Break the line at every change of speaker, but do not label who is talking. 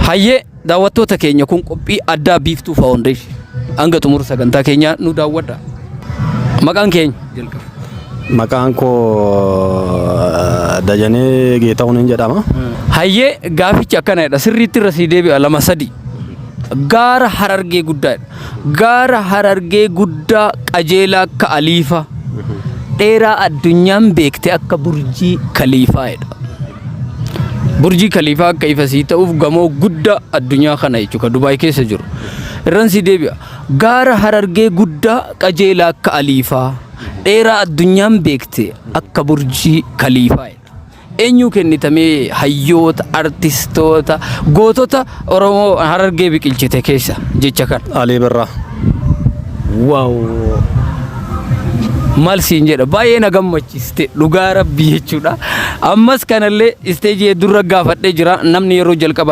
Hayyee, daawwattoota keenya, kun qophii addaa Biiftuu Foundation. Hanga xumura sagantaa keenyaa nu daawwadha. Maqaan keenya jalqaba.
Maqaan koo Dajanee Geetahuun jedhama.
Hayyee, gaafichi akkanadha. Sirriitti irra sii deebi'a, lama sadi. Gaara Harargee guddaadha. Gaara Harargee guddaa, qajeelaa akka Aliifa. Dheeraa addunyaan beekte akka Burjii Kaliifaadha. Burjii Kaliifaa akka ifa sii ta'uuf gamoo guddaa addunyaa kana jechuudha, Dubaay keessa jiru. Irran sii deebi'a. Gaara Harargee guddaa, qajeelaa akka Aliifaa. Dheeraa addunyaan beekte akka Burjii Kaliifaadha. Eenyuu kennitamee hayyoota, artistoota, gootota Oromoo Harargee biqilchite keessa jecha kana?
Alii Birraa.
Wow! Maal siin jedha, baay'ee na gammachiiste, dhugaa rabbii jechuudha. Ammas kanallee isteejii hedduurra gaafadhee jira, namni yeroo jalqabaa.